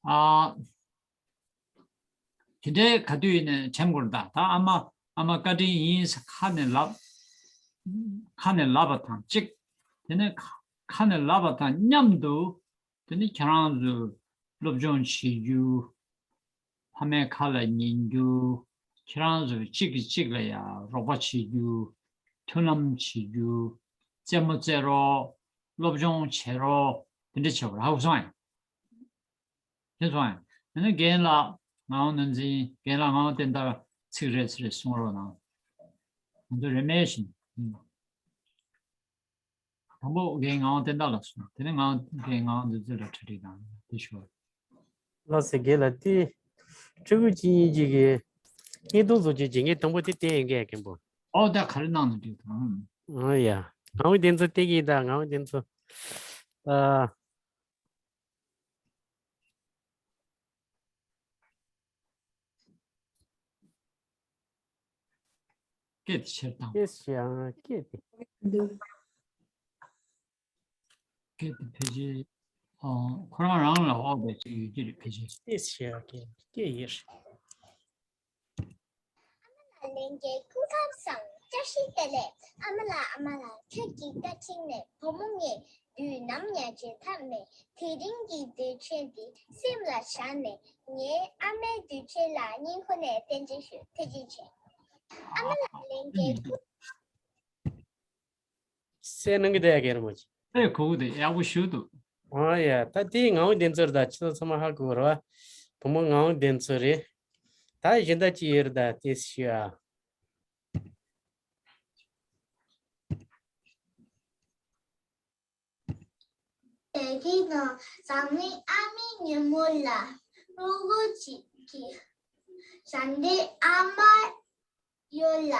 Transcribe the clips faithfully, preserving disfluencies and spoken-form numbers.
ཨ། དེ་འདྲའི་ག་དུས་ཡིན་ནའི་དྲན་དགོས་རེད་ད། ད་ཨ་མ་ཨ་མ་བཀའ་དྲིན་ཡིན་ཟེར་ཁ་ནས་ལབ། ཁ་ནས་ལབ་པ་དང་གཅིག་དེ་ནས་ཁ་ཁ་ནས་ལབ་པ་དང་མཉམ་དུ། དེ་ནས་ཁྱེད་རང་ཚོས་སློབ་སྦྱོང་བྱེད་རྒྱུ། ཕ་མའི་ཁ་ལ་ཉན་རྒྱུ། ཁྱེད་རང་ཚོས་གཅིག་གིས་གཅིག་ལ་ཡང་རོགས་པ་བྱེད་རྒྱུ། མཐུན་ལམ་བྱེད་རྒྱུ། རྩེད་མོ་རྩེ་རོགས། སློབ་སྦྱོང་བྱེད་རོགས། དེ་འདྲ་བྱེད་པར་ཧ་གོ་སོང་ཨ། དེ་སོང་ཨ། ཨ་ནི་རྒན་ལགས་ངག་དབང་བསྟན་འཛིན། རྒན་ལགས་ངག་དབང་བསྟན་དར་ཚིག་རེ་ཚིག་རེ་གསུང་རོགས་གནང་། ང་ཚོ་རེ་མེད་བཞིན། དང་པོ་རྒན་ངག་དབང་བསྟན་དར་ལགས་སོང་། དེ་ནས་ངག་རྒན་ངག་དབང་བསྟན་འཛིན་ལ་གྲ་སྒྲིག་དང་དེ་ཞུ། ལགས་སེ། རྒན་ལགས་དེ་ཕྲུ་གུ་གཅིག་གཉིས་ཅིག་གིས་བརྙན་ཐུང་བཟོ་རྒྱུ་བྱེད་མཁན་དང་པོ་དེ་བསྟན་ཡོད་མཁན་རྒན་པོ། ཨོ་ད་ག་རེ་གནང་ན་འགྲིག་དང་། ཨོ་ཡ། ངག་དབང་བསྟན་འཛིན་བསྟན་གྱི་ད་ངག་དབང་བསྟན་འཛིན། ཨ། སྐད་དེ་ཕྱིར་བཏང་། སྐད་ཞེས་ཨང་སྐད་དེ། འདུག་སྐད་དེ་ཕལ་ཆེར། ཨོ། ཁོ་རང་རང་ལ་འོག་པའི་ཅིག་ཡོད་ཀྱི་རེད་ཕལ་ཆེར། སྐད་ཞེས་ཨང་སྐད་སྐད་ཡིན། ཨ་མ་ལགས་ལྷན་རྒྱས་སྐུ་ཁམས་བཟང་། བཀྲ་ཤིས་བདེ་ལེགས། ཨ་མ་ལགས། ཨ་མ་ལགས། ཁྱོད་ཀྱི་བཀའ་དྲིན་ནས་བུ་མོ་ངས་དུས་ནམ་ཡང་བརྗེད་ཐབས་མེད། དེ་རིང་གི་དུས་ཆེན་འདི་སེམས་ལ་བཞག་ནས། ངའི་ཨ་མའི་དུས་ཆེན་ལ་སྙིང་ཁོང་ནས་བཀའ་དྲིན་ཞུ། ཐུགས་རྗེ་ཆེ། ཨ་མ་ལགས་ལྷན་རྒྱས་སྐུ། གསན་གནང་གི་འདུག་ཡ་རྒན་རིན་པོ་ཆེ། ཨེ་གོ་གི་འདུག་ཡག་པོ་ཞུ་འདུག་ཨོ་ཡ། ད་དེ་ངག་དབང་བསྟན་འཛིན་དང་ཁྱེད་ཚོ་ཚང་མ་ཧ་གོ་གི་རེད་བ། བུ་མོ་ངག་དབང་བསྟན་འཛིན་རེད། ད་གཞན་དག་ཅི་ཡོད་རེད་ད་དེ་ཞུ་ཨ། དེ་གི་ནང་འཛམ་གླིང་ཨ་མའི་ཉིན་མོ་ལ་ཕྲུ་གུ་གཅིག་གི་ཞལ་འདེབས་ཨ་མ་ཡོད་ལ།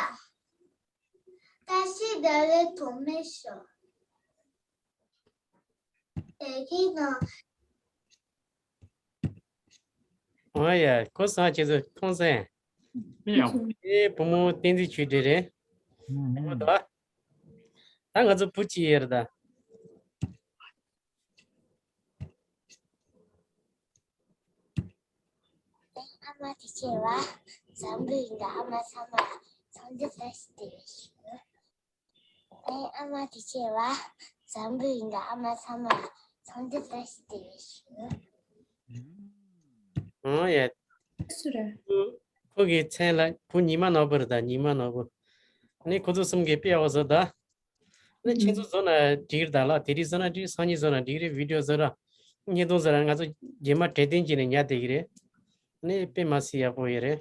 བཀྲ་ཤིས་བདེ་ལེགས་ཐོགས་མེད་ཞུ། དེ་གི་ནང་། ཨོ་ཡ། ཁོ་སང་ཁྱེད་ཚོ་ཁོང་སེང་། ཨེ་བུ་མོ་བསྟན་འཛིན་ཆོས་སྒྲོན་རེད། ཨེ་མ་ད། ད་ང་ཚོ་བུ་གཅིག་ཡོད་རེད་ད། ཨ་མ་དེ་ཆེ་བ། འཛམ་བུ་གླིང་གི་ཨ་མ་ཚང་མ་འཚམས་འདྲི་བཀྲ་ཤིས་བདེ་ལེགས་ཞུ། ཨེ་ཨ་མ་དེ་ཆེ་བ། འཛམ་བུ་གླིང་གི་ཨ་མ་ཚང་མ་འཚམས་འདྲི་བཀྲ་ཤིས་བདེ་ལེགས་ཞུ། ཨོ་ཡ། སུ་རེད། ཁོ་གི་མཚན་ལ་བུ་ཉི་མ་ནོར་བུ་རེད་ད། ཉི་མ་ནོར་བུ། ནི་ཁོ་ཚོ་གསུམ་གྱིས་དཔེ་ཡག་པོ་བཟོ་ད། ནི་ཁྱེད་ཚོ་བཟོ་ན་འགྲིག་རེད་ད་ལགས། དེ་རིང་བཟོ་ན་འགྲིག་སང་ཉིན་བཟོ་ན་འགྲིག་རེད། བི་ཌི་ཡོ་བཟོ་ར། བརྙན་ཐུང་བཟོ་ར་ང་ཚོ་རྗེས་མ་གྲོས་བསྟུན་བྱས་ནས་ཉར་བསྡད་ཀྱི་རེད། ནི་དཔེ་མ་སྲིད་ཡག་པོ་ཡོད་རེད།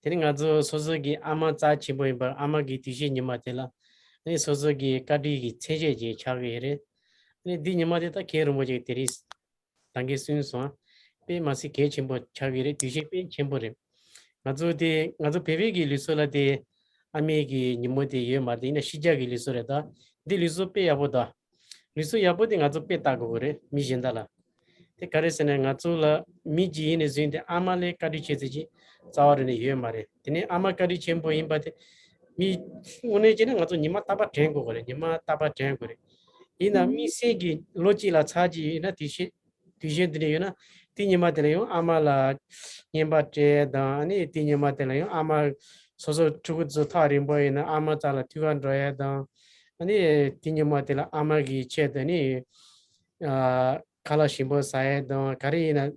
དེ་ནི་ང་ཚོ་སོ་སོ་གི་ཨ་མ་རྩ་ཆེན་པོ་ཡིན་པར་ཨ་མ་གི་དུས་ཆེན་ཉི་མ་དེ་ལ་ནི་སོ་སོ་གི་བཀའ་དྲིན་གྱི་མཚན་ཤས་ཅིག་ཆགས་ཀྱི་ཡོད་རེད། ནི་འདི་ཉི་མ་དེ་ད་མཁན་རིན་པོ་ཆེ་གི་དེ་རིང་ད་གིན་གསུངས་སོང་། དཔེ་མ་སྲིད་གལ་ཆེན་པོ་ཆགས་ཀྱི་རེད། དུས་ཆེན་དཔེ་ཆེན་པོ་རེད། ང་ཚོ་དེ་ང་ཚོ་བོད་པའི་གི་ལུགས་སྲོལ་ལ་དེ་ཨ་མའི་གི་ཉིན་མོ་དེ་ཡོད་མ་རེད། ཡིན་ན་ཕྱི་རྒྱལ་གི་ལུགས་སྲོལ་རེད་ད། འདི་ལུགས་སྲོལ་དཔེ་ཡག་པོ་ད། ལུགས་སྲོལ་ཡག་པོ་དེ་ང་ཚོ་དཔེ་ལྟ་དགོས་ཀྱི་རེད་མི་གཞན་དག་ལ། དེ་ག་རེ་ཟེར་ན་ང་ཚོ་ལ་མི་གཅིག་ཡིན་ནས་བཟུང་སྟེ་ཨ་མ་ལས་བཀའ་དྲིན་ཆེ་ཚད་ཅིག་རྩ་བ་རེ་ནས་ཡོད་མ་རེད། དེ་ནས་ཨ་མ་བཀའ་དྲིན་ཆེན་པོ་ཡིན་པ་དེ་མི་དངོས་གནས་བྱས་ན་ང་ཚོ་ཉི་མ་རྟག་པར་དྲན་དགོས་ཀྱི་རེད། ཉི་མ་རྟག་པར་དྲན་དགོས་རེད། ཡིན་ན་དམིགས་བསལ་གྱི་ལོ་གཅིག་ལ་ཚར་གཅིག་ཡིན་ན་དེ་ཤེས། དུས་ཆེན་འདི་འདྲ་ཡོད་ན་དེ་ཉི་མ་དེ་ལ་ཡང་ཨ་མ་ལ་བརྙན་པར་སྤྲད་ཡ་དང་། ཨ་ནི་དེ་ཉི་མ་དེ་ལ་ཡང་ཨ་མ་སོ་སོ་ཕྲུ་གུ་ཚོ་ཐག་རིང་པོ་ཡིན་ན་ཨ་མ་རྩ་ལ་ཐུག་ག་འགྲོ་ཡ་དང་། ཨ་ནི་དེ་ཉི་མ་དེ་ལ་ཨ་མ་གི་ཆེད་དུ་ནི་ཨ་ཁ་ལག་ཞིམ་པོ་ཟ་ཡ་དང་། ག་རེ་ཡིན་ན་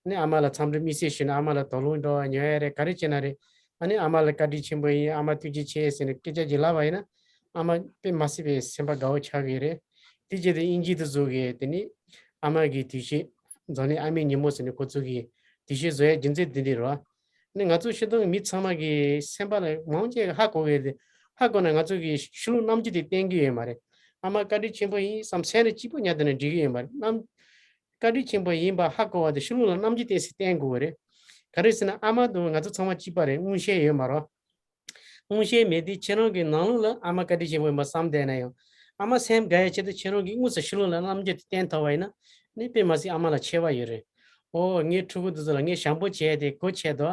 ནི་ཨ་མ་ལ་འཚམས་འདྲི་དམིགས་བསལ་ཞུས་ན་ཨ་མ་ལ་དོ་སྣང་འགྲོ་བ་ཉོ་ཡ་རེད། ག་རེ་བྱས་ན་རེད། ཨ་ནི་ཨ་མ་ལ་བཀའ་དྲིན་ཆེན་པོ་ཡིན། ཨ་མ་ཐུགས་རྗེ་ཆེ་ཟེར་ནས་སྐད་ཆ་ཅིག་ལབ་པ་ཡིན་ན། ཨ་མ་དཔེ་མ་སྲིད་པའི་སེམས་པ་དགའ་བོ་ཆགས་ཀྱི་རེད། དེ་རྗེས་དེ་དབྱིན་ཇི་དེ་ཚོ་གིས་དེ་ནི་ཨ་མ་གི་དུས་ཆེན། འཛམ་གླིང་ཨ་མའི་ཉིན་མོ་ཟེར་ནས་ཁོ་ཚོ་གིས་དུས་ཆེན་བཟོ་ཡ་རྒྱུ་མཚན་དེ་འདི་རེད་བ། ནི་ང་ཚོ་སྤྱིར་བཏང་མི་ཚང་མ་གི་སེམས་པ་ལ་མང་ཆེ་ཧ་གོ་གི་རེད། ཧ་གོ་ན་ང་ཚོ་གི་ཕྱི་ལོགས་རྣམ་འགྱུར་དེ་བསྟན་གི་ཡོད་མ་རེད། ཨ་མ་བཀའ་དྲིན་ཆེན་པོ་ཡིན་བསམ་སེམས་ནས་སྐྱིད་པོ་ཉར་བསྡད་ན་འགྲིག་གི་ཡོད་མ་རེད། ཨ་མ་བཀའ་དྲིན་ཆེན་པོ་ཡིན་པ་ཧ་གོ་བ་དེ་ཕྱི་ལོགས་ལ་རྣམ་འགྱུར་བསྟན་སྲིད་བསྟན་དགོས་གི་རེད། ག་རེ་ཟེར་ན་ཨ་མ་དང་ང་ཚོ་ཚང་མ་གཅིག་པ་རེད། མངོན་ཤེས་ཡོད་མ་རེད། མངོན་ཤེས་མེད་དུས་ཁྱེད་རང་གི་ནང་ལོགས་ལ་ཨ་མ་བཀའ་དྲིན་ཆེན་པོ་ཡིན་པ་བསམ་བསྡད་ན་ཡང་། ཨ་མ་སེམས་དགའ་ཡ་ཆེད་དུ་ཁྱེད་རང་གིས་དངོས་སུ་ཕྱི་ལོགས་ལ་རྣམ་འགྱུར་དེ་བསྟན་ཐུབ་པ་ཡིན་ན། ནི་དཔེ་མ་སྲིད་ཨ་མ་ལ་ཁྱད་པར་ཡོད་རེད། ཨོ་ངའི་ཕྲུ་གུ་དེ་ཚོ་ལ་ངས་བྱམས་པོ་བྱས་ཏེ་སྒོ་ཕྱེ་དོ།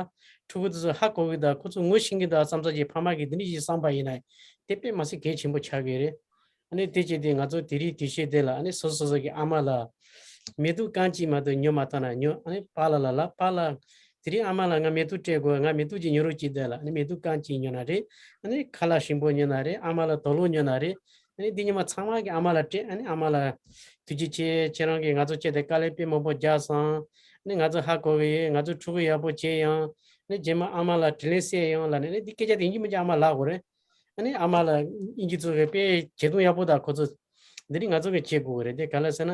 ཕྲུ་གུ་དེ་ཚོ་ཧ་གོ་གི་དང་ཁོ་ཚོ་ངོ་ཤེས་ཀྱི་དང་བསམ་ཚོད་ཀྱི་ཕ་མ་གིས་འདི་འདྲ་ཞིག་བསམ་པ་ཡིན་ན། དེ་དཔེ་མ་སྲིད་གལ་ཆེན་པོ་ཆགས་ཀྱི་རེད། ཨ་ནི་དེ་བྱས་ཏེ་ང་ཚོ་དེ་རིང་དུས་ཚོད་དེ་ལ་ཨ་ནི་སོ་སོ་སོ་གི་ཨ་མ་ལ་མེ་ཏོག་རྐང་གཅིག་མ་གཏོགས་ཉོ་མ་ཐུབ་ན་ཉོ། ཨ་ནི་པཱ་ལགས་ལ་ལབ། པཱ་ལགས་དེ་རིང་ཨ་མ་ལ་ང་མེ་ཏོག་སྤྲད་དགོས། ང་མེ་ཏོག་ཅིག་ཉོ་རོགས་བྱེད་དེ་ལབ། ཨ་ནི་མེ་ཏོག་རྐང་གཅིག་ཉོ་ན་རེད། ཨ་ནི་ཁ་ལག་ཞིམ་པོ་ཉོ་ན་རེད། ཨ་མ་ལ་དུག་ལོག་ཉོ་ན་རེད། ཨ་ནི་འདི་ཉི་མ་ཚང་མ་གི་ཨ་མ་ལ་སྤྲད། ཨ་ནི་ཨ་མ་ལ་ཐུགས་རྗེ་ཆེ། ཁྱེད་རང་གིས་ང་ཚོ་ཆེད་དུ་དཀའ་ལས་དཔེ་མང་པོ་རྒྱག་སོང་། ཨ་ནི་ང་ཚོ་ཧ་གོ་གི་ཡོད། ང་ཚོ་ཕྲུ་གུ་ཡག་པོ་བྱས་ཡོང་། ཨ་ནི་རྗེས་མ་ཨ་མ་ལ་དྲིན་ལན་གསབ་ཡོང་ལབ་ནས། ཨ་ནི་འདི་སྐད་ཆ་དེ་ཡིན་གཅིག་མིན་གཅིག་ཨ་མ་ལབ་དགོས་རེད། ཨ་ནི་ཨ་མ་ལ་ཨིན་ཇི་ཚོ་གི་དཔེ་བྱེད་སྟངས་ཡག་པོ་དང་ཁོ་ཚོ་འདི་ནི་ང་ཚོ་གི་བྱེད་དགོས་གི་རེད། དེ་ག་ལ་ཟེར་ན།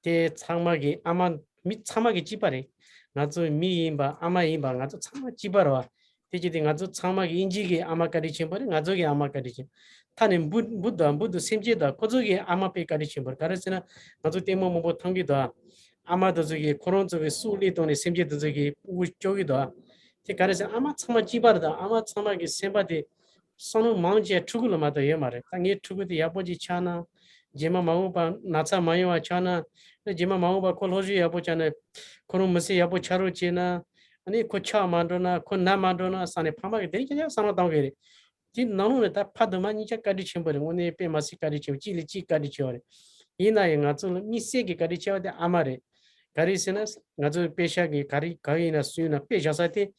དེ་ཚང་མ་གི་ཨ་མ་མི་ཚང་མ་གི་གཅིག་པ་རེད། ང་ཚོ་མི་ཡིན་པ་ཨ་མ་ཡིན་པ་ང་ཚོ་ཚང་མ་གཅིག་པ་རེད་བ། དེ་བྱས་ཏེ་ང་ཚོ་ཚང་མ་གི་ཨིན་ཇི་གི་ཨ་མ་བཀའ་དྲིན་ཆེན་པོ་རེད། ང་ཚོ་གི་ཨ་མ་བཀའ་དྲིན་ཆེན། ཐ་ནས་འབུ་འབུ་དང་འབུ་དང་སེམས་ཅན་དང་ཁོ་ཚོ་གི་ཨ་མ་དཔེ་བཀའ་དྲིན་ཆེན་པོ་རེད། ག་རེ་ཟེར་ན་ང་ཚོ་ལྟད་མོ་མང་པོ་མཐོང་གི་འདུག་ཨ། ཨ་མ་དེ་ཚོ་གིས་ཁོ་རང་ཚོ་གི་སྲོག་བློས་བཏང་ནས་སེམས་ཅན་དེ་ཚོ་གི་སྤུ་གུ་སྐྱོབ་ཀྱི་འདུག་ཨ། དེ་ག་རེ་ཟེར། ཨ་མ་ཚང་མ་གཅིག་པ་རེད། ད་ཨ་མ་ཚང་མ་གི་སེམས་པ་དེ་བསམ་བློ་མང་ཆེ་ཕྲུ་གུ་ལ་མ་གཏོགས་ཡོད་མ་རེད། ད་ངའི་ཕྲུ་གུ་དེ་ཡག་པོ་ཅིག་ཆགས་ན། རྗེས་མ་མ་འོངས་པ་ན་ཚ་མ་ཡོང་བ་ཆགས་ན། རྗེས་མ་མ་འོངས་པ་ཁོ་སློབ་གསོ་ཡག་པོ་ཆགས་ན། ཁོ་རང་མི་ཚེ་ཡག་པོ་ཆགས་རོགས་བྱས་ན། ཨ་ནི་ཁོ་ཆག་མ་འགྲོ་ན། ཁོ་ན་མ་འགྲོ་ན་བསམ་ནས་ཕ་མ་གིས་དེ་རིང་ཁྱེད་ཅག་བསམ་བློ་གཏོང་གི་རེད། དེ་ནང་ལོགས་ནས་ད་ཕ་དང་མ་གཉིས་ཆ་བཀའ་དྲིན་ཆེན་པོ་རེད། དངོས་གནས་དཔེ་མ་སྲིད་བཀའ་དྲིན་ཆེ་བ། གཅིག་ལས་གཅིག་བཀའ་དྲིན་ཆེ་བ་རེད། ཡིན་ན་ཡང་ང་ཚོ་ལ་དམིགས་བསལ་གྱི་བཀའ་དྲིན་ཆེ་བ་དེ་ཨ་མ་རེད། ག་རེ་ཟེར་ན་ང་ཚོ་དཔེ་ཤག་གི་ག་རེ་ག་ཡིན་ན་སུ་ཡིན་ན་དཔེ་བཞག་ས་དེ།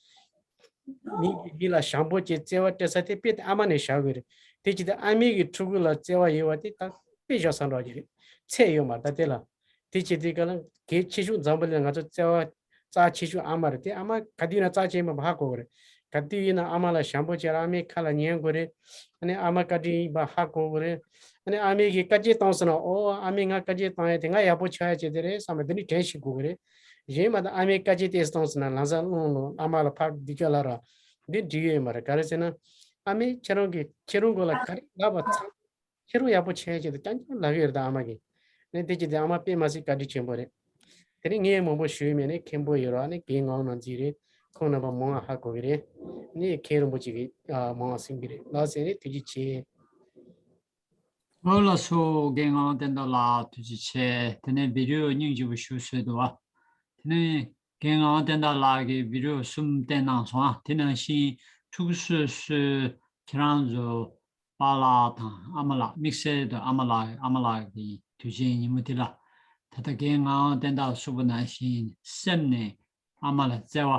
མི་མི་ལ་བྱམས་པོ་བྱས་བརྩེ་བ་སྤྲད་ས་དེ་དཔེ་དེ་ཨ་མ་ནས་བཞག་དགོས་རེད། དེ་ཅི་སྟེ་ཨ་མའི་གི་ཕྲུ་གུ་ལ་བརྩེ་བ་ཡོད་པ་དེ་ད་དཔེ་བཞག་ས་འདྲ་བ་ཅིག་རེད། ཚད་ཡོད་མ་རེད་ད་དེ་ལ། དེ་བྱེད་དུས་སྐབས་ལ་གལ་ཆེ་ཤོས་འཛམ་བུ་གླིང་ལ་ང་ཚོ་བརྩེ་བ་རྩ་ཆེ་ཤོས་ཨ་མ་རེད། དེ་ཨ་མ་ག་དུས་ཡིན་ན་རྩ་ཆེན་པོ་ཧ་གོ་གི་རེད། ག་དུས་ཡིན་ན་ཨ་མ་ལ་བྱམས་པོ་བྱས་ར་ཨ་མའི་ཁ་ལ་ཉན་དགོས་རེད། ཨ་ནི་ཨ་མ་བཀའ་དྲིན་ཡིན་པ་ཧ་གོ་དགོས་རེད། ཨ་ནི་ཨ་མས་ཀྱིས་བཀའ་བཀྱོན་བཏང་སོང་ན། ཨོ་ཨ་མས་ང་བཀའ་བཀྱོན་བཏང་ཡ་དེ་ང་ཡག་པོ་ཆགས་ཡ་བྱས་དེ་རེད་བསམ་པ་འདི་ནི་དྲན་ཤེས་དགོས་ཀྱི་རེད། གཞན་མ་གཏོགས་ཨ་མས་བཀའ་བཀྱོན་དེ་བཏང་སོང་ན་ལམ་སང་སློང་ལོ། ཨ་མ་ལ་ཕར་འདི་སྐྱོ་ལ་ར་འདི་འགྲིག་ཡོད་མ་རེད། ག་རེ་ཟེར་ན་ཨ་མས་ཁྱེད་རང་གི་ཁྱེད་རང་མགོ་ལ་ག་རེ་ལབ་པ་ཚང་ཁྱེད་རང་ཡག་པོ་བྱས་ཡ་བྱས་དེ་རྐྱང་རྐྱང་ལབ་ཡོད་རེད་ད་ཨ་མ་གིས། ནི་དེ་ཅི་སྟེ་ཨ་མ་དཔེ་མ་སྲིད་བཀའ་དྲིན་ཆེན་པོ་རེད། དེ་རིང་ངས་མང་པོ་ཞུས་མེད་ནི་མཁན་པོ་ཡོད་ར་ནི་རྒན་ངག་དབང་ནོར་འཛིན་རེད། ཁོང་རྣམ་པ་མང་ང་ཧ་གོ་གི་རེད། ནི་མཁན་རིན་པོ་ཆེ་གིས་ཨ་མང་ང་གསུང་གི་རེད། ལགས་སེ་ནི་ཐུགས་རྗེ་ཆེ། ཨོ་ལགས་སོ། རྒན་ངག་དབང་བསྟན་དར་ལགས་ཐུགས་རྗེ་ཆེ། དེ་ནས་བི་ཌི་ཨོ་སྙིང་རྗེ་པོ་ཞུ་སྲོལ་འདུག་བ། དེ་ནས་རྒན་ངག་དབང་བསྟན་དར་ལགས་ཀྱིས་བི་ཌི་ཨོ་གསུམ་བསྟན་གནང་སོང་ཨ། དེ་ནང་བཞིན་ཕྲུ་གུ་སོ་སོའི་ཁྱེད་རང་ཚོ་པཱ་ལགས་དང་ཨ་མ་ལགས་དམིགས་བསལ་དུ་ཨ་མ་ལགས་ཨ་མ་ལགས་ཀྱི་དུས་ཆེན་ཉིན་མོ་འདི་ལ་ད་ལྟ་རྒན་ངག་དབང་བསྟན་དར་གསུངས་པ་ནང་བཞིན་སེམས་ནས་ཨ་མ་ལ་བརྩེ་བ་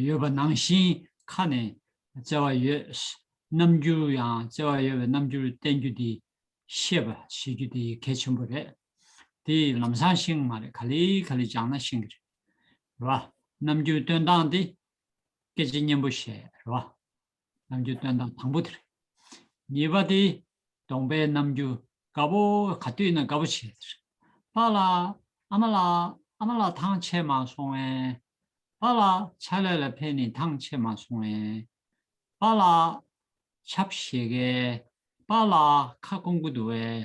ཡོད་པ་ནང་བཞིན་ཁ་ནས་བརྩེ་བ་ཡོད། རྣམ་འགྱུར་ཡང་བརྩེ་བ་ཡོད་པའི་རྣམ་འགྱུར་བསྟན་རྒྱུ་དེ་ཤེས་པ་བྱེད་རྒྱུ་དེ་གལ་ཆེན་པོ་རེད། དེ་ལམ་སང་ཤེས་ཀྱི་མ་རེད། ག་ལེ་ག་ལེ་སྦྱངས་ན་ཤེས་ཀྱི་རེད། རེད་བ། རྣམ་འགྱུར་སྟོན་སྟངས་དེ་སྐད་ཆ་སྙན་པོ་བཤད་རེད་བ། རྣམ་འགྱུར་སྟོན་སྟངས་དང་པོ་དེ་རེད། གཉིས་པ་དེ་གདོང་པའི་རྣམ་འགྱུར་དགའ་པོ་ག་དུས་ཡིན་ན་དགའ་པོ་བྱེད་དེ་རེད། པཱ་ལགས་ཨ་མ་ལགས་ཨ་མ་ལགས་ཐང་ཆད་མ་སོང་ངས། པཱ་ལགས་ཕྱག་ལས་ལ་ཕེབས་ནས་ཐང་ཆད་མ་སོང་ངས། པཱ་ལགས་ཆབ་བཞེས་གས། པཱ་ལགས་ཁ་སྐོམ་གི་འདུག་གས།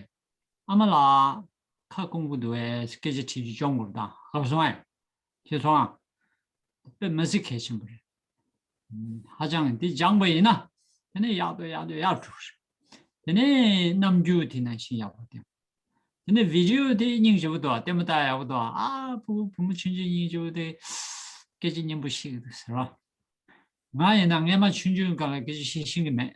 ཨ་མ་ལགས་ཁ་སྐོམ་གི་འདུག་གས། སྐད་ཆ་དྲིས་རྒྱུ་སྦྱོང་དགོས་དང་ཧ་གོ་སོང་ངས། ཤེས་སོང་ཨ། དཔེ་མི་སྲིད་གལ་ཆེན་པོ་རེད། ཧ་ཅང་འདི་སྦྱངས་པ་ཡིན་ན། དེ་ནས་ཡག་ཏུ་ཡག་ཏུ་ཡག་འགྲོ་གི་རེད། དེ་ནས་རྣམ་འགྱུར་དེ་ནང་བཞིན་ཡག་པོ་བསྟན། དེ་ནས་བི་ཌི་ཨོ་དེ་སྙིང་རྗེ་པོ་འདུག་ལྟད་མོ་ལྟ་ཡག་པོ་འདུག་ཨ་བུ་བུ་མོ་ཆུང་ཆུང་སྙིང་རྗེ་པོ་དེ་སྐད་ཆ་སྙན་པོ་བཤད་ཀྱི་འདུག་ཟེར་བ། ང་ཡིན་ན་སྔས་མ་ཆུང་ཆུང་སྒང་ལ་སྐད་ཆ་བཤད་ཤེས་ཀྱི་མེད།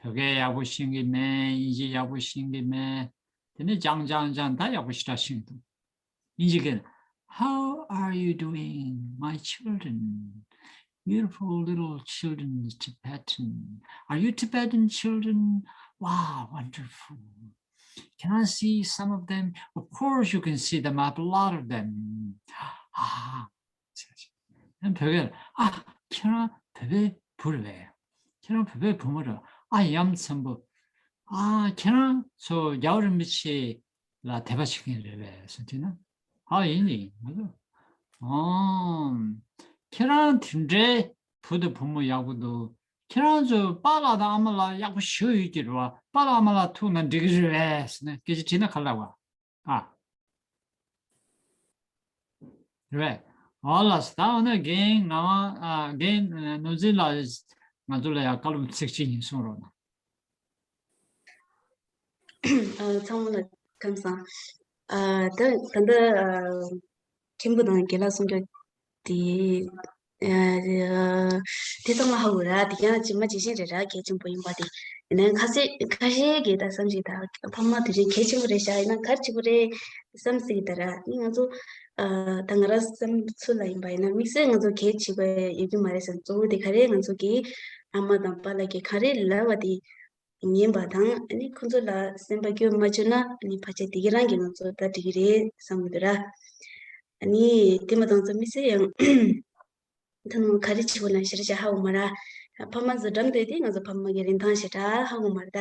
བོད་སྐད་ཡག་པོ་ཤེས་ཀྱི་མེད། དབྱིན་ཇི་ཡག་པོ་ཤེས་ཀྱི་མེད། དེ་ནས་སྦྱངས་སྦྱངས་སྦྱངས་ད་ཡག་པོ་ཞེ་དྲག་ཤེས་ཀྱི་འདུག་དབྱིན་ཇི་སྐད། How are you doing, my children? Beautiful little children, Tibetan. Are you Tibetan children? Wow, wonderful. Can I see some of them? Of course you can see them. I have a lot of them. ཨ། བོད་སྐད་ལ། ཨ། ཁྱེད་རང་བོད་པའི་བུ་རེད་པས། ཁྱེད་རང་བོད་པའི་བུ་མོ་རེད། ཨ། ཡ་མཚན་པོ། ཨ། ཁྱེད་རང་ཚོ་རྒྱལ་བ་རིན་པོ་ཆེ་ལ་དད་པ་བྱེད་མཁན་རེད་པས་ཟེར་དུས་ན། ཨ། ཡིན་ཡིན། ང་ཚོ། ཨོ། ཁྱེད་རང་དེ་འདྲའི་བུ་དང་བུ་མོ་ཡག་པོ་འདུག་ཁྱེད་རང་ཚོ་པཱ་ལགས་དང་ཨ་མ་ལགས་ཡག་པོ་ཞེ་པོ་ཡོད་ཀྱི་རེད་བ། པཱ་ལགས་ཨ་མ་ལགས་ཐུག་ན་འགྲིག་གི་རེད་པས་ཟེར་ནས་སྐད་ཆ་དྲིས་ན་ག་རེ་ལབ་པ། ཨ། རེད་པས། ཨོ་ལགས་སོ། ད་འོ་ན་རྒན་ངག་དབང་། ཨ། རྒན་ནོར་འཛིན་ལགས་ང་ཚོ་ལ་ཡང་བཀའ་སློབ་ཚིག་གཅིག་གཉིས་གསུང་རོགས་གནང་། ཨ། ཚང་མ་ལ་ཁམས་བཟང་། ཨ། ད་ད་ལྟ་ཨ་མཁན་པོ་དང་རྒན་ལགས་གསུང་རྒྱུ་དེ། ཨ། དེ་ཚང་མ་ཧ་གོ་ར། དེ་ཡང་ཇི་མ་ཇི་བཞིན་རེད་ར། གལ་ཆེན་པོ་ཡིན་པ་དེ། ནས་ཁ་ཤས་ཁ་ཤས་ཀྱིས་ད་བསམ་གྱི་ད་ཕ་མ་དེ་རིང་གལ་ཆེན་པོ་རེད་ཤག་ཡིན་ན་ག་རེ་བྱེད་དགོས་རེད་བསམ་སྲིད་ཀྱི་ད་ར། ནི་ང་ཚོ་ཨ་ད་ང་རང་བསམ་ཚུལ་ལ་ཡིན་པ་ཡིན་ན་དམིགས་བསལ་ང་ཚོ་གལ་ཆེ་བ་ཡོད་རྒྱུ་མ་རེད་བསམ། གཙོ་བོ་དེ་ག་རེ་ང་ཚོ་གི་ཨ་མ་དང་པཱ་ལགས་ཀྱིས་ག་རེ་ལབ་པ་དེ་ཉན་པ་དང་། ཨ་ནི་ཁོང་ཚོ་ལ་སེམས་པ་སྐྱོ་མ་བཅུག་ན་ཨ་ནི་ཕལ་ཆེར་དེ་ག་རང་གིས་ང་ཚོ་ད་འགྲིག་གི་རེད་བསམ་གི་འདུག་ར། ཨ་ནི་དེ་མ་གཏོགས་ང་ཚོ་དམིགས་བསལ་ཡང་ད་ནང་ག་རེ་བྱེད་དགོས་ན་ཞེ་དྲག་ཞིག་ཧ་གོ་མ་ར། ཕ་མ་ཚོ་འགྲམ་བསྡད་དེ་ང་ཚོ་ཕ་མ་གི་རིན་ཐང་ཞེ་དྲག་ཧ་གོ་མ་ར། ད་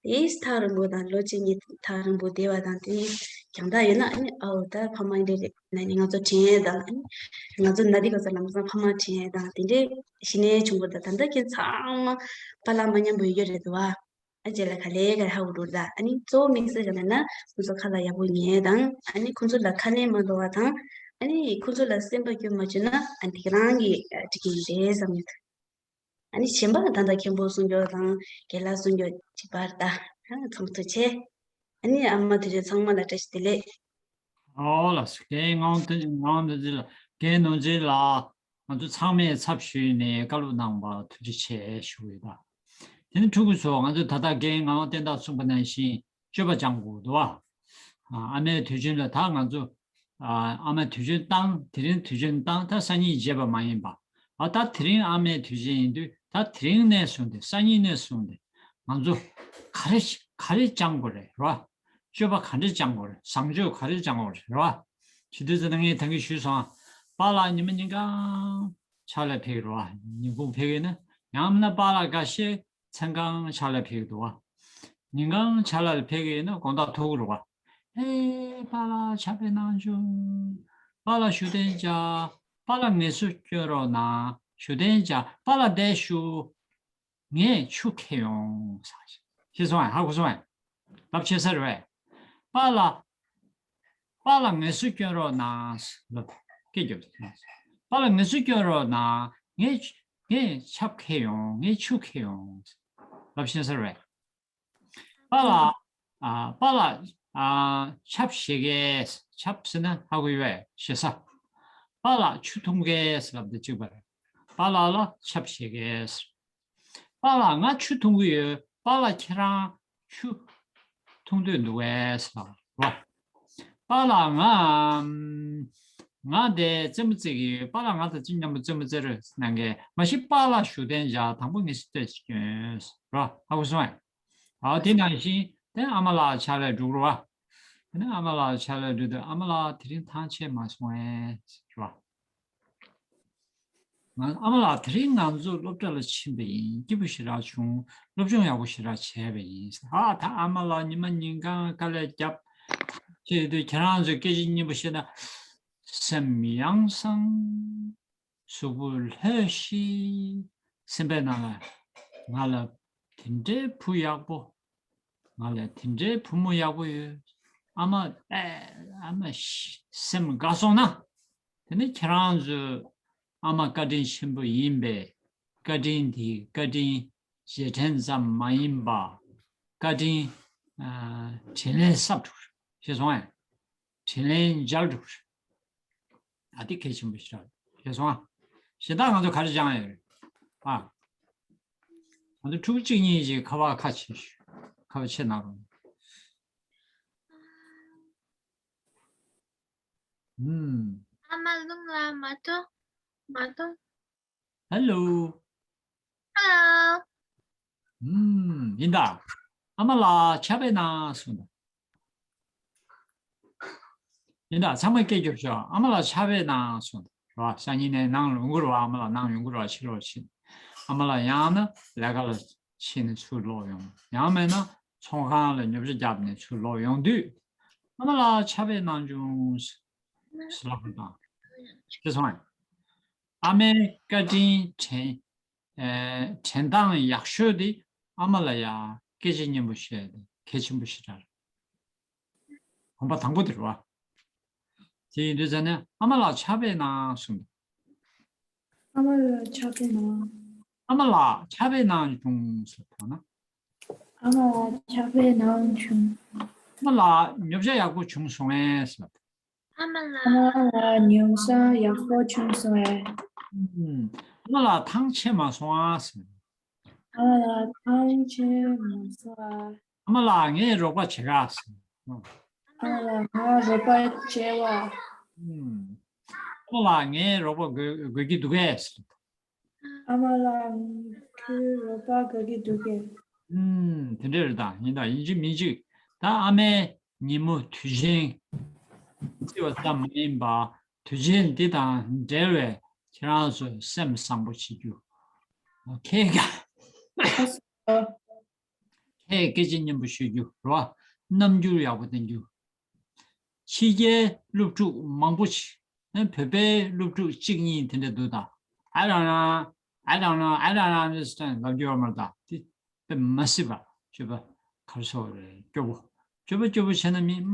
དེས་ཐག་རིང་པོ་དང་ལོ་གཅིག་གཉིས་ཐག་རིང་པོ་བསྡད་པ་དང་དེ་རྒྱང་ཐག་ཡོད་ན་ཨ་ནི་ཨའོ་ད་ཕ་མ་འདྲ་རེད་ན་ནི་ང་ཚོ་དྲན་ཡས་དང་། ཨ་ནི་ང་ཚོ་ན་དེ་ག་ཚོད་ལམ་སང་ཕ་མ་དྲན་ཡས་དང་དེ་འདྲའི་གཞི་ནས་བྱུང་བ་དང་། ད་ལྟ་ཁྱེད་ཚང་མ་པཱ་ལགས་མ་མཉམ་པོ་ཡོད་རེད་འདུག་བ། ཨ་རྗེས་ལ་ག་ལེ་ག་ཧ་གོ་འགྲོ་ད། ཨ་ནི་གཙོ་བོ་དམིགས་བསལ་ག་ལ་ན་ཁོང་ཚོ་ཁ་ལག་ཡག་པོ་ཉོས་དང་། ཨ་ནི་ཁོང་ཚོ་ལ་ཁ་ལན་མ་ལོག་པ་དང་། ཨ་ནི་ཁོང་ཚོ་ལ་སེམས་པ་སྐྱོ་མ་བཅུག་ན་ཨ་འདི་ག་རང་གི་ཨ་འགྲིག་གི་རེད་བསམ་ཡོད། ཨ་ནི་གཞན་པ་ད་ལྟ་མཁན་པོ་གསུང་རྒྱུ་དང་རྒན་ལགས་གསུང་རྒྱུ་གཅིག་པར་ད་ཨ་ཚོགས་ཐུགས་ཆེ། ཨ་ནི་ཨ་མ་དེ་ཚོ་ཚང་མ་ལ་བཀྲ་ཤིས་བདེ་ལེགས། ཨོ་ལགས་སོ། རྒན་ངག་དབང་ནོར་འཛིན་ལགས། རྒན་ནོར་འཛིན་ལགས། ང་ཚོ་ཚང་མས་ཚབ་ཞུས་ནས་བཀའ་སློབ་གནང་བར་ཐུགས་རྗེ་ཆེ་ཞུ་གི་ཡོད་ད། དེ་ནི་ཕྲུ་གུ་ཚོ་ང་ཚོ་ད་ལྟ་རྒན་ངག་དབང་བསྟན་དར་གསུངས་པ་ནང་བཞིན་སྤྱོད་པ་སྦྱང་དགོས་འདུག་བ། ཨ་མའི་དུས་ཆེན་ལ་ད་ང་ཚོ་ཨ་མའི་དུས་ཆེན་བཏང་། དེ་རིང་དུས་ཆེན་བཏང་། ད་སང་ཉིན་བརྗེད་པ་མ་ཡིན་པ། ཨ་ད་དེ་རིང་ཨ་མའི་དུས་ཆེན་ཡིན་དུས་ད་དེ་རིང་ནས་བཟུང་སྟེ་སང་ཉིན་ནས་བཟུང་སྟེ་ང་ཚོ་ག་རེ་ག་རེ་སྦྱང་དགོས་རེད་ར། སྤྱོད་པ་ག་འདྲ་སྦྱང་དགོས་རེད། བཟང་སྤྱོད་ག་རེ་སྦྱང་དགོས་རེད་ར། བྱེད་དུས་ཙམ་ན་ངས་ད་གིན་ཞུས་སོང་། པཱ་ལགས་ཉི་མ་ཉིན་གང་ཕྱག་ལས་ཕེབས་རོགས། ཉིན་གུང་ཕེབས་ཡིན་ན། ཡང་མིན་ན་པཱ་ལགས་འགའ་ཤས་མཚན་གང་ཕྱག་ལས་ཕེབས་འདུག་བ། ཉིན་གང་ཕྱག་ལས་ཕེབས་ཡིན་ན་དགོང་དག་ཐུག་རོགས། ཨེ་པཱ་ལགས་ཕྱག་དཔེ་གནང་བྱུང་། པཱ་ལགས་བཞུགས་གདན་འཇགས། པཱ་ལགས་ངལ་གསོ་སྐྱོན་རོགས་གནང་། བཞུགས་གདན་འཇགས། པཱ་ལགས་བསྡད་བཞུགས། ངས་ཆུ་ཁྱེར་ཡོང་། ཤེས་སོང་ཨ། ཧ་གོ་སོང་ཨ། ལབ་ཆེ་ས་རེད་བས། པཱ་ལགས། པཱ་ལགས་ངལ་གསོ་སྐྱོན་རོགས་གནང་། ལབ། སྐད་རྒྱབ། པཱ་ལགས་ངལ་གསོ་སྐྱོན་རོགས་གནང་། ངས་ངས་ཆབ་ཁྱེར་ཡོང་། ངས་ཆུ་ཁྱེར་ཡོང་། ལབ་ཤེས་ས་རེད་བས། པཱ་ལགས། ཨ་པཱ་ལགས། ཨ་ཆབ་བཞེས་གས། ཆབ་ཟེར་ན་ཧ་གོ་ཡོད་བས། བཞེས་ས། པཱ་ལགས་ཆུ་འཐུང་གས་ལབ་དེ་གཅིག་པ་རེད། པཱ་ལགས་ལ་ཆབ་བཞེས་གས། པཱ་ལགས་ང་ཆུ་འཐུང་གི་ཡོད། པཱ་ལགས་ཁྱེད་རང་ཆུ་འཐུང་འདོད་འདུག་གས་ལབ་རོགས། པཱ་ལགས་ང་ང་དེ་རྩེད་མོ་རྩེ་གི་ཡོད། པཱ་ལགས་ང་དང་གཅིག་མཉམ་པོ་རྩེད་མོ་རྩེ་རོགས་གནང་གས། མ་གཞི་པཱ་ལགས་བཞུགས་གདན་འཇགས། དང་པོ་ངལ་གསོ་སྐྱོན་རོགས། ཧ་གོ་སོང་ཨ། ཨ་དེ་ནང་བཞིན་དེ་ཨ་མ་ལགས་ཕྱག་ལས་སྒྲུབ་རོགས། དེ་ནས་ཨ་མ་ལགས་ཕྱག་ལས་སྒྲུབ་དུས་ཨ་མ་ལགས་དེ་རིང་ཐང་ཆད་མ་སོང་ཨེ་ཟེར་བ། ང་ཨ་མ་ལགས་དེ་རིང་ང་ཚོ་སློབ་གྲྭ་ལ་ཕྱིན་པ་ཡིན། སྐྱིད་པོ་ཞེ་དྲག་བྱུང་། སློབ་སྦྱོང་ཡག་པོ་ཞེ་དྲག་བྱས་པ་ཡིན། ཨ་ད་ཨ་མ་ལགས་ཉི་མ་ཉིན་གང་དཀའ་ལས་རྒྱབ་བྱས་དུས་ཁྱེད་རང་ཚོས་སྐད་ཆ་སྙན་པོ་བཤད་ན་སེམས་ཡང་སང་། གཟུགས་པོ་ལྷོད་ཤིག་སེམས་པའི་ནང་ལ་ང་ལ་དེ་འདྲའི་བུ་ཡག་པོ། ང་ལ་དེ་འདྲའི་བུ་མོ་ཡག་པོ་ཡོད། ཨ་མ་ཨ་མ་སེམས་དགའ་སོང་ན། དེ་ནི་ཁྱེད་རང་ཚོའི་ཨ་མ་བཀའ་དྲིན་ཆེན་པོ་ཡིན་པས། བཀའ་དྲིན་དེ་བཀའ་དྲིན་རྗེས་དྲན་ཙམ་མ་ཡིན་པ། བཀའ་དྲིན་ཨ་དྲིན་ལན་གསབ་ཐུབ། ཤེས་སོང་ཨེ། དྲིན་ལན་འཇལ་འགྲོ་གི་རེད། ད་དེ་གལ་ཆེན་པོ་ཞིག་རེད། ཤེས་སོང་ཨ། གཞན་དག་ང་ཚོ་ག་རེ་སྦྱངས་ཡོད་རེད་ཨ། ང་ཚོ་ཕྲུ་གུ་གཅིག་གཉིས་ཅིག་ཁ་པར་ཁ་ཕྱེ་ཞུ། ཁ་པར་ཕྱེ་གནང་རོགས། ཨུམ། ཨ་མ་ལུང་ལ་མ་གཏོགས། མ་གཏོགས། ཧེ་ལོ། ཧེ་ལོ། ཨུམ། ཡིན་ད། ཨ་མ་ལགས་ཕྱག་དཔེ་གནང་གསུངས་ད། ཡིན་ད། ཚང་མས་སྐད་རྒྱོབ་ཤོག་ཨ་མ་ལགས་ཕྱག་དཔེ་གནང་གསུངས་ད། རོ། སང་ཉིན་ནས་ནང་ལ་ཡོང་གི་རེད་བ། ཨ་མ་ལགས་ནང་ཡོང་གི་རེད་བ། ཕྱི་ལོགས་ཕྱིན། ཨ་མ་ལགས་ཡང་ན་ལས་ཀ་ལ་ཕྱིན་ནས་ཚུར་ལོག་ཡོང་། ཡང་མིན་ན་ཚོང་ཁང་ལ་ཉོ་ཆ་བརྒྱབ་ནས་ཚུར་ལོག་ཡོང་དུས། ཨ་མ་ལགས་ཕྱག་དཔེ་གནང་བྱུང་། ཟེར་ལབ་དང་། ཤེས་སོང་ངས། ཨ་མའི་བཀའ་དྲིན་དྲན། ཨེ། དྲན་སྟངས་ཡག་ཤོས་དེ་ཨ་མ་ལ་ཡ་སྐད་ཆ་སྙན་པོ་བཤད་དེ་གལ་ཆེན་པོ་ཞེ་དྲག་རེད། གོམ་པ་དང་པོ་དེ་རེད་བ། དེ་ཡིན་དུས་ཙང་ནས་ཨ་མ་ལགས་ཕྱག་དཔེ་གནང་གསུངས། ཨ་མ་ལགས་ཕྱག་དཔེ་གནང་། ཨ་མ་ལགས་ཕྱག་དཔེ་གནང་བྱུང་ཟེར་དང་ན། ཨ་མ་ལགས་ཕྱག་དཔེ་གནང་བྱུང་། ཨ་མ་ལགས་ཉོ་ཆ་ཡག་པོ་བྱུང་སོང་ངས་ཟེར། ཨ་མ་ལགས། ཨ་མ་ལགས་ཉོ་ཆ་ཡག་པོ་བྱུང་སོང་ངས། ཨུམ། ཨ་མ་ལགས་ཐང་ཆད་མ་སོང་ཨ་ཟེར། ཨ་མ་ལགས་ཐང་ཆད་མ་སོང་ཨ། ཨ་མ་ལགས་ངས་རོགས་པ་བྱེད་ག་ཟེར། ཨ་མ་ལགས་ང་རོགས་པ་བྱེད་པ། ཨུམ། ཨ་མ་ལགས་ངས་རོགས་པ་དགོས་དགོས་ཀྱི་འདུག་གས་ཟེར། ཨ་མ་ལགས་ཁྱོད་རོགས་པ་དགོས་ཀྱི་འདུག་གས། ཨུམ། དེ་འདྲ་རེད་ད། ཡིན་ད་ཡིན་གཅིག་མིན་གཅིག་ད་ཨ་མའི་ཉིན་མོ་དུས་ཆེན་བརྩི་བ་ཙམ་མ་ཡིན་པ། དུས་ཆེན་འདི་དང་འབྲེལ་བའི་ཁྱེད་རང་ཚོས་སེམས་བཟང་པོ་བྱེད་རྒྱུ། ཁྱེད་ཀྱ་ཁྱེད་སྐད་ཆ་སྙན་པོ་ཤོད་རྒྱུ་རེད་བ། རྣམ་འགྱུར་ཡག་པོ་བསྟན་རྒྱུ། ཕྱི་རྒྱལ་སློབ་ཕྲུག་མང་པོ་ཞིག་ཨ་བོད་པའི་སློབ་ཕྲུག་གཅིག་གཉིས་དེ་འདྲ་འདུག་ད། I don't know, I don't know, I don't understand ལབ་རྒྱུ་ཡོད་མ་རེད་ད། དེ་དཔེ་མ་སྲིད་པ་སྤྱོད་པ་ག་རེ་ཟེར་དགོས་རེད། སྐྱོ་པོ་སྤྱོད་པ་སྐྱོ་པོ་བྱས་ན་མི་ཨུམ་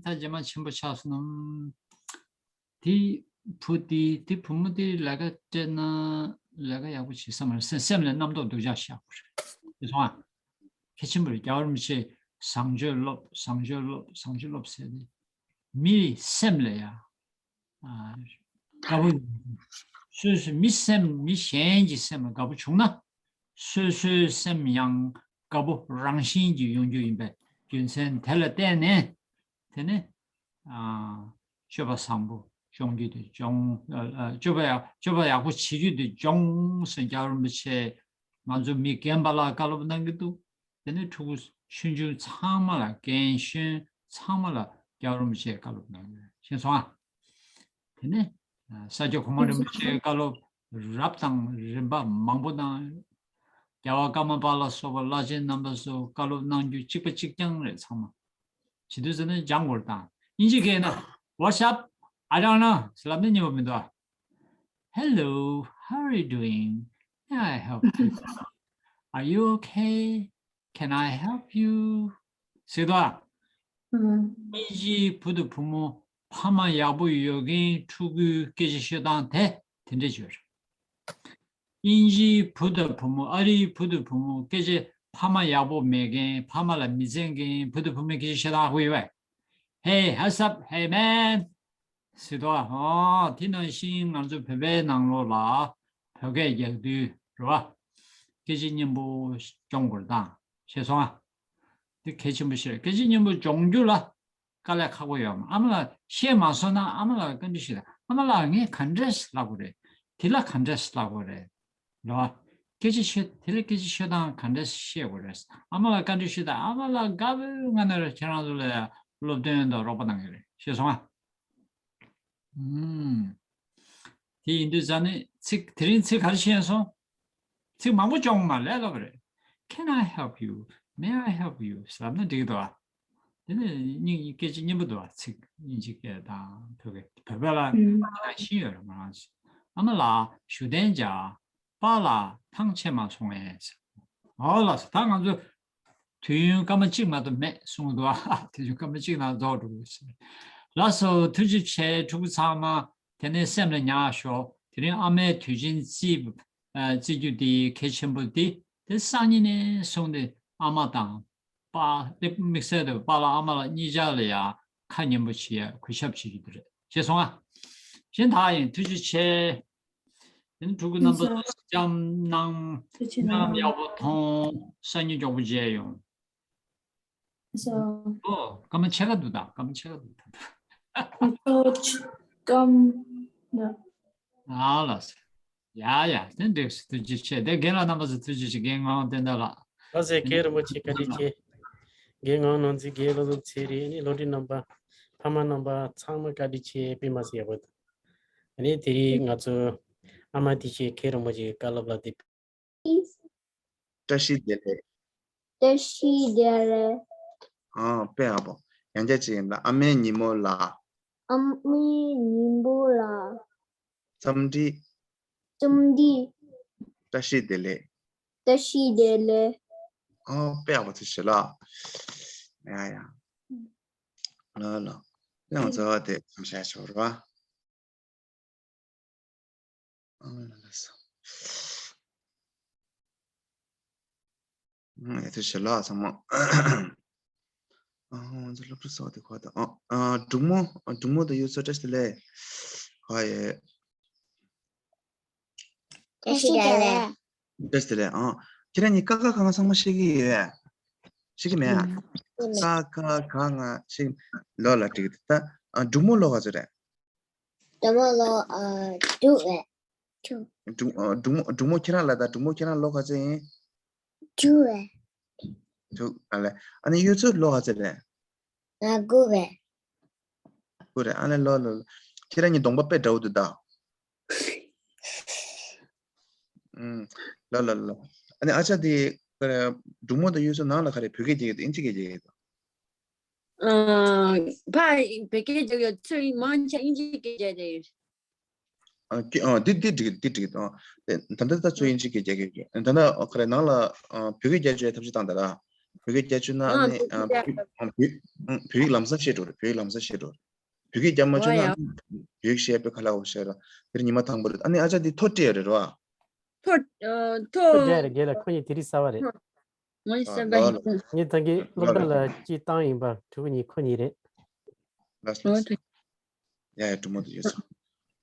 ད་རྗེས་མ་ཆེན་པོ་ཆགས་སོང་ན་ཨུམ། དེ་བུ་དེ་དེ་བུ་མོ་དེ་ལས་ཀ་སྤྲད་ན་ལས་ཀ་ཡག་པོ་བྱེད་ས་མ་རེད། སེམས་སེམས་ལ་རྣམ་རྟོག་སྡུག་ཅག་བཞག་དགོས་རེད། དེ་སོང་ཨ། གལ་ཆེན་པོ་རེད། རྒྱལ་བ་རིན་པོ་ཆེས་བཟང་སྤྱོད་སློབ་བཟང་སྤྱོད་སློབ་བཟང་སྤྱོད་སློབ་ཟེར་ནས་མིའི་སེམས་ལ་ཡ། ཨ། དགའ་པོ། སོ་སོའི་མི་སེམས་མི་གཞན་གྱི་སེམས་ལ་དགའ་པོ་བྱུང་ན། སོ་སོའི་སེམས་ཡང་དགའ་པོ་རང་བཞིན་གྱིས་ཡོང་རྒྱུ་ཡིན་པའི་རྒྱུ་མཚན་དེ་ལ་བརྟེན་ནས། དེ་ནས། ཨ། སྤྱོད་པ་བཟང་པོ་སྦྱོང་རྒྱུ་དེ་སྦྱོང་། ཨ། ཨ། སྤྱོད་པ་ཡག་སྤྱོད་པ་ཡག་པོ་བྱེད་རྒྱུ་དེ་སྦྱོང་ཟེར་རྒྱལ་བ་རིན་པོ་ཆེ་ང་ཚོ་མི་རྒན་པ་ལ་བཀའ་སློབ་གནང་གི་འདུག་དེ་ནས་ཕྲུ་གུ་ཆུང་ཆུང་ཚང་མ་ལ་རྒན་གཞོན་ཚང་མ་ལ་རྒྱལ་བ་རིན་པོ་ཆེས་བཀའ་སློབ་གནང་ཡོད། ཤེས་སོང་ཨ། དེ་ནས་ས་སྐྱ་གོང་མ་རིན་པོ་ཆེའི་བཀའ་སློབ་རབ་དང་རིམ་པ་མང་པོ་གནང་ཡོད། རྒྱལ་བ་ཀརྨ་པ་ལ་སོགས་པ་བླ་ཆེན་རྣམ་པ་ཚོ་བཀའ་སློབ་གནང་རྒྱུ་གཅིག་པ་གཅིག་རྐྱང་རེད་ཚང་མ། བྱེད་དུས་ཟེར་ན་སྦྱང་དགོས་རེད་དང་། དབྱིན་ཇི་སྐད་ན། What's up? I don't know ཟེར་ལབ་ན་སྙན་པོ་མི་འདུག་ཨ། Hello, how are you doing? May I help you? Are you okay? Can I help you? ཟེར་དོ། ཨུམ། དབྱིན་ཇིའི་བུ་དང་བུ་མོ་ཕ་མ་ཡག་པོ་ཡོད་མཁན་ཕྲུ་གུའི་སྐད་ཆ་ཤོད་སྟངས་དེ་དེ་འདྲ་ཅིག་ཡོད་རེད། དབྱིན་ཇིའི་བུ་དང་བུ་མོ་ཨ་རིའི་བུ་དང་བུ་མོ་སྐད་ཆ་ཕ་མ་ཡག་པོ་མེད་མཁན་ཕ་མ་ལ་མི་བརྩེ་མཁན་བུ་དང་བུ་མོའི་སྐད་ཆ་ཤོད་སྟངས་ཧ་གོ་ཡོད་པས། Hey, what's up? Hey, man. ཟེར་དོ། ཨོ། དེ་ནང་བཞིན་ང་ཚོ་བོད་པའི་ནང་ལོགས་ལ་བོད་སྐད་རྒྱག་དུས་རེད་བ། སྐད་ཆ་སྙན་པོ་སྦྱོང་དགོས་དང་ཤེས་སོང་ཨ། དེ་གལ་ཆེན་པོ་ཞིག་རེད། སྐད་ཆ་སྙན་པོ་སྦྱོང་རྒྱུ་ལ་དཀའ་ལས་ཁག་པོ་ཡོད་མ། ཨ་མ་ལགས་ཤེས་མ་སོང་ན་ཨ་མ་ལགས་ལ་བཀའ་འདྲི་ཞུས་དང་། ཨ་མ་ལགས་ངས་ག་འདྲས་ལབ་དགོས་རེད། དེ་ལ་ག་འདྲས་ལབ་དགོས་རེད། རེད་བ། སྐད་ཆ་ཤོད་དེ་ལ་སྐད་ཆ་ཤོད་སྟངས་ག་འདྲས་ཤེས་དགོས་རེད། ཨ་མ་ལགས་བཀའ་འདྲི་ཞུས་དང་། ཨ་མ་ལགས་དགའ་པོའི་ངང་ནས་ཁྱེད་རང་ཚོ་ལ་སློབ་སྟོན་དང་རོགས་པ་གནང་གི་རེད། ཤེས་སོང་ཨ། ཨུམ། དེ་ཡིན་དུས་ཙ་ནི་ཚིག་དེ་རིང་ཚིག་ག་རེ་ཤེས་སོང་། ཚིག་མང་པོ་སྦྱོང་མ་ལས་སླ་པོ་རེད། Can I help you? May I help you? ཟེར་ན་འགྲིག་འདུག་ཨ། དེ་ནི་སྙིང་སྐད་ཆ་སྙན་པོ་འདུག་ཨ། ཚིག་དབྱིན་ཇི་སྐད་དང་བོད་སྐད་བོད་པ་ལ་ཨུམ། ང་ཤེས་ཡོད་རེད་ང་རང་ཚོ། ཨ་མ་ལགས་བཞུགས་གདན་འཇགས། པཱ་ལགས་ཐང་ཆད་མ་སོང་ངས། ཨོ་ལགས་སོ། ད་ང་ཚོ་དུས་ཡུན་སྐར་མ་གཅིག་མ་གཏོགས་མེད་གསུངས་འདུག་ཨ། དུས་ཡུན་སྐར་མ་གཅིག་ནང་རྫོགས་འགྲོ་གི་ཟེར། ལགས་སོ། ཐུགས་རྗེ་ཆེ། ཕྲུ་གུ་ཚང་མ་དེ་ནས་སེམས་ལ་ཉར་ཤོག་དེ་རིང་ཨ་མའི་དུས་ཆེན་བརྩི་ཨ་བརྩི་རྒྱུ་དེ་གལ་ཆེན་པོ་དེ་དེ་སང་ཉིན་ནས་བཟུང་སྟེ་ཨ་མ་དང་པཱ། དེ་དམིགས་བསལ་དུ་པཱ་ལགས་ཨ་མ་ལགས་གཉིས་ཆར་ལ་ཡ་ཁ་ཉན་པོ་བྱེད་ཡ་གུས་ཞབས་བྱེད་རྒྱུ་དེ་རེད། ཤེས་སོང་ཨ། གཞན་དག་ཡིན། ཐུགས་རྗེ་ཆེ། དེ་ནི་ཕྲུ་གུ་རྣམ་པ་ཚོ་བྱམས་གནང་། ཐུགས་རྗེ་གནང་། གནམ་ཡག་པོ་མཐོང་། སང་ཉིན་མགྱོགས་པོ་མཇལ་ཡོང་། ཨོ། སྐར་མ་ཕྱེད་ཀ་འདུག་ད། སྐར་མ་ཕྱེད་ཀ་འདུག་ད། ཨ་ལགས་སོ། ཡ་ཡ། དེ་འགྲིགས་སོ། ཐུགས་རྗེ་ཆེ། དེ་རྒན་ལགས་རྣམ་པ་ཚོ་ཐུགས་རྗེ་ཆེ། རྒན་ངག་དབང་བསྟན་དར་ལགས། ལགས་སོ། མཁན་རིན་པོ་ཆེ་བཀའ་དྲིན་ཆེ། རྒན་ངག་དབང་ནོར་འཛིན། རྒན་བློ་བཟང་ཚེ་རིང་། ཨ་ནི་བློ་གྲོས་རྣམ་པ། ཕ་མ་རྣམ་པ་ཚང་མ་བཀའ་དྲིན་ཆེ། དཔེ་མ་སྲིད་ཡག་པོ་འདུག་ཨ་ནི་དེ་རིང་ང་ཚོ་ཨ་མ་དེ་ཆེ་མཁན་རིན་པོ་ཆེའི་བཀའ་སློབ་ལ་དེ། བཀྲ་ཤིས་བདེ་ལེགས། བཀྲ་ཤིས་བདེ་ལེགས། ཨ། དཔེ་ཡག་པོ། ཡང་བསྐྱར་ཅིག་ཡིན་ལ། ཨ་མའི་ཉིན་མོ་ལ། ཨ་མའི་ཉིན་མོ་ལ། འཚམས་འདྲི། འཚམས་འདྲི། བཀྲ་ཤིས་བདེ་ལེགས། བཀྲ་ཤིས་བདེ་ལེགས། ཨ། དཔེ་ཡག་པོ་ཐུགས་རྗེ་ཆེ་ལགས། ཡ་ཡ། ལགས་ལགས། དེ་ཡང་རྩ་བ་དེ་མཚམས་བཞག་ཆོག་ར། ཨ་ལ་ལ་སོ། ཨ། ཡ་ཐུགས་རྗེ་ཆེ་ལགས་ཚང་མ། ཨ། ང་ཚོ་སློབ་ཕྲུག་ཚོགས་དེ་ཁོ་དང་། ཨ། ཨ། འབྲུག་མོ། ཨ། འབྲུག་མོ་དང་ཡུལ་ཚོ་བཀྲ་ཤིས་བདེ་ལེགས། ཁ་ཡེ། བཀྲ་ཤིས་བདེ་ལེགས། བཀྲ་ཤིས་བདེ་ལེགས། ཨ། ཁྱེད་རང་གཉིས་ཀ་ཁ་ག་ང་ཚང་མ་ཤེས་ཀྱི་ཡོད། ཤེས་ཀྱི་མེད་ཨ། ཀ་ཁ་ག་ང་ཤེས་ཀྱི་ལོ་ལ་འགྲིག་གི་འདུག་ད་ཨ། འབྲུག་མོ་ལོ་ག་ཚོད་རེད། འབྲུག་མོ་ལོ་ཨ་དྲུག་རེད། དྲུག་འབྲུག་ཨ། འབྲུག་མོ་འབྲུག་མོ་ཁྱེད་རང་ལ་ད་འབྲུག་མོ་ཁྱེད་རང་ལོ་ག་ཚོད་ཡིན། དྲུག་རེད། དྲུག་ཨ་ལས། ཨ་ནི་གཡུ་མཚོ་ལོ་ག་ཚོད་རེད། ང་དགུ་རེད། དགུ་རེད། ཨ་ནི་ལོ་ལོ་ལོ། ཁྱེད་རང་གཉིས་གདོང་པ་དཔེ་འདྲ་བོ་འདུག་ད། ཨུམ། ལོ་ལོ་ལོ། ཨ་ནི་ཨ་ཅག་དེ་ག་རེ། འབྲུག་མོ་དང་གཡུ་མཚོ་ནང་ལ་ག་རེ་བོད་སྐད་རྒྱག་གི་འདུག་ཨིན་ཇི་སྐད་རྒྱག་གི་འདུག་ཨ། ཕར་བོད་སྐད་རྒྱག་ཡོད། ཚུར་མང་ཆེ་ཨིན་ཇི་སྐད་རྒྱག་གི་ཡོད། ཨ། ཀྱེ། ཨ། འདི་འདི་འགྲིག་འདི་འགྲིག་ཨ། དེ་ད་ལྟ་ད་ཚོ་ཨིན་ཇི་སྐད་རྒྱག་གི་ཡོད། ད་ལྟ་ག་རེ་ནང་ལ་ཨ། བོད་སྐད་རྒྱག་བཅུག་ཐབས་ཤེས་བཏང་ད་ར། བོད་སྐད་རྒྱག་བཅུག་ན་ཨ་ཨ་ནི་བོད་ཨ། སྐད་བོད་ཨ། བོད་ཨ། བོད་ཡིག་ལམ་སང་ཤེས་འགྲོ་རེད། བོད་ཡིག་ལམ་སང་ཤེས་འགྲོ་རེད། བོད་སྐད་རྒྱག་མ་བཅུག་ན་ཨ་ནི་བོད་ཡིག་ཤེས་དཔེ་ཁ་ལག་འོ་ཤེས་ར། དེར་ཉི་མ་དང་པོ་རེད། ཨ་ནི་ཨ་ཅག་འདི་ཐོ་སྤྲད་ཡོད་རེད་རོ། ཐོ་ཨ། ཐོ་ཐོ་རྒྱག་རེད། རྒན་ལགས། ཁོ་གཉིས་དེ་རིང་གསར་པ་རེད། ངོ་ཤེས་པ་ཡིན། ངས་ད་གིན་སློབ་གྲྭ་ལ་གཅིག་བཏང་ཡིན་པ། ཕྲུ་གུ་གཉིས་ཁོ་གཉིས་རེད། ལགས་སོ་ལགས་སོ། ཡ་ཡ་འབྲུག་མོ་དེ་ཡོད་སོང་